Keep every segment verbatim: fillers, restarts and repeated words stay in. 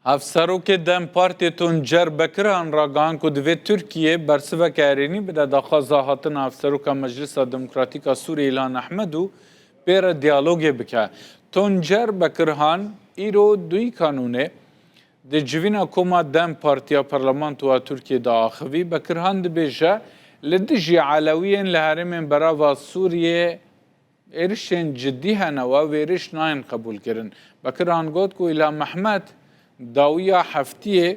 Hevserokê DEM Partiyê Tuncer Bekirhan ragihand ku divê Tirkiye bersiveke erênî bide daxwaza hatina Hevseroka Meclisa Demokratîk a Sûriyê Îlhan Ehmed û pê re diyalogê bike. Tuncer Bekirhan îro duyî kanûnê di civîna koma DEM Partiya Parlamentoya Tirkiyê de axivî. Bekirhan dibêje, li dijî Elewiyên li herêmên berava Sûriyê êrişên cidî hene û ev êriş nayên qebûlkirin. Bekirhan got ku Îlham Ehmed dawiya heftiyê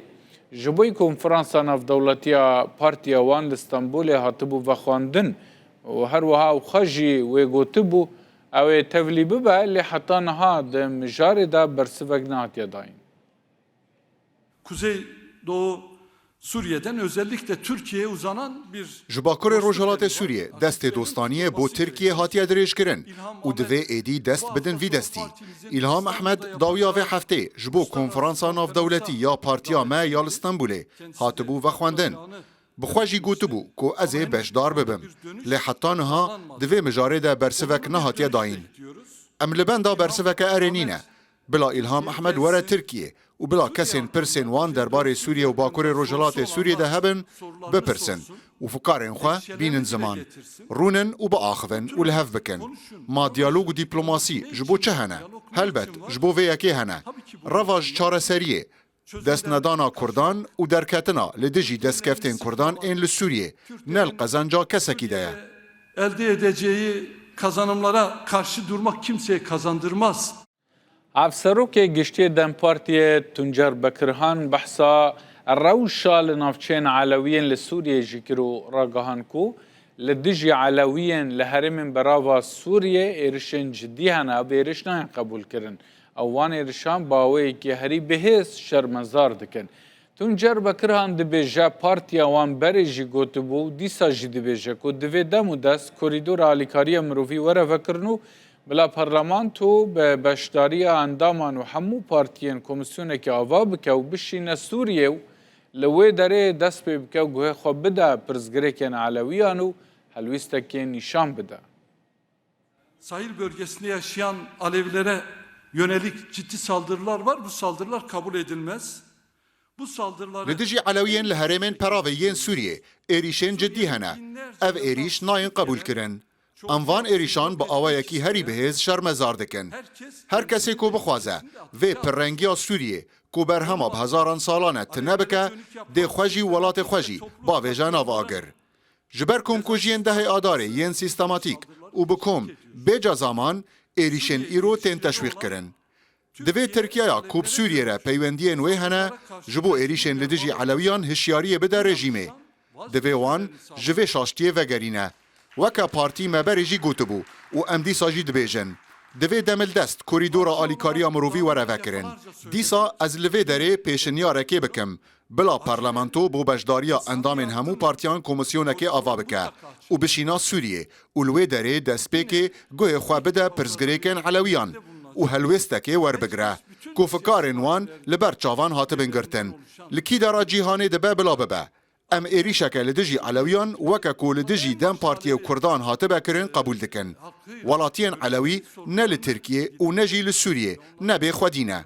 ji bo konferansa navdewletî ya partiya wan li Stenbolê hatibû vexwendin û her wiha ew xwe jî wê gotibû, ew ê tevlî bibe, lê heta niha di mijarê de bersivek nehatiye dayîn. Kuzeydoğu Suriye'den özellikle Türkiye'ye uzanan bir... Ji Bakurê Rojhilatê Sûriyê destê dostaniyê bo Tirkiyê hatiye dirêjkirin û divê êdî dest bidin vî destî. Îlham Ehmed dawiya vê heftê ji bo konferansa navdewletî ya partiya me ya li Stenbolê hatibû vexwendin. Bi xwe jî gotibû ku ez ê beşdar bibim. Lê heta niha di vê mijarê de bersivek nehatiye dayîn. Em li benda bersiveke erênî ne. Bila Îlham Ehmed were Tirkiyê û bila kesên pirsên wan derbarê Sûriye û Bakurê Rojhilatê Sûriyê de hebin, bipirsin û fikarên xwe bînin ziman. Rûnin û biaxivin û li hev bikin. Ma diyalog û dîplomasî ji bo çi hene? Helbet, ji bo vê yekê hene. Reva ji çareseriyê, destnedana Kurdan û derketina li dijî destkeftên Kurdan ên li Sûriyê ne li qezenca kesekî de ye. Elde edeceği kazanımlara karşı durmak kimseye kazandırmaz. Hevserokê Giştî yê DEM Partiyê Tuncer Bekirhan behsa rewşa li navçeyên Elewiyên li Sûriyê jî kir û ragihand ku li dijî Elewiyên li herêmên berava Sûriyê êrişên cidî hene, ev êriş nayên qebûlkirin. Ew van êrişan bi awayekî herî bihêz şermezar dikin. Tuncer Bekirhan dibêje partiya wan berê jî gotibû û dîsa jî dibêje ku divê dem û dest korîdora alîkariya mirovî were vekirin û bila parlamento bi beşdariya endaman û hemû partiyên komîsyonekê ava bike û bişîne Sûriyê û li wê derê dest pê bike û guhê xwe bide pirsgirêkên Elewiyan û helwîstekê nîşan bide. Sahil bölgesinde yaşayan Alevilere yönelik ciddi saldırılar var. Bu saldırılar kabul edilmez. Bu saldırıları... Li dijî Elewiyên li herêmên peravê yên Sûriyê êrîşên cidî hene. Ev êrîş nayên qebûlkirin. Em van êrîşan bi awayekî herî bihêz şermezar dikin. Her kesê ku bixwaze vê pirrengiya Sûriyê ku berhema bi hezaran salan e tune bike, dê xwe jî û welatê xwe jî bavêje nav agir. Ji ber komkujiyên dehê Adarê yên sîstematîk û bi kom bê cezaman êrîşên îro tên teşwîqkirin. Divê Tirkiyeya ku bi Sûriyê re peywendiyên wê hene, ji bo êrîşên li dijî Elewiyan hişyariyê bide rejîmê. Divê wan ji vê şaştiyê vegerîne. Weke partî me berê jî gotibû û em dîsa jî dibêjin, divê demildest korîdora alîkariya mirovî were vekirin. Dîsa ez li vê derê pêşinyarekê bikim. Bila parlamento bo beşdariya endamên hemû partiyan komîsyonekê ava bike û bişîna Sûriyê û li wê derê destpêkê guhê xwe bide pirsgirêkên Elewiyan û helwêstekê werbigire ku fikarên wan li ber çavan hatibin girtin. Li kî dera cîhanê dibe bila bibe. Em êrîşeke li dijî Elewiyan weke ku li dijî DEM Partiyê û Kurdan hatibe kirin qebûl dikin. Welatiyên Elewî ne li Tirkiyê û ne jî li Sûriyê ne bê xwedî ne.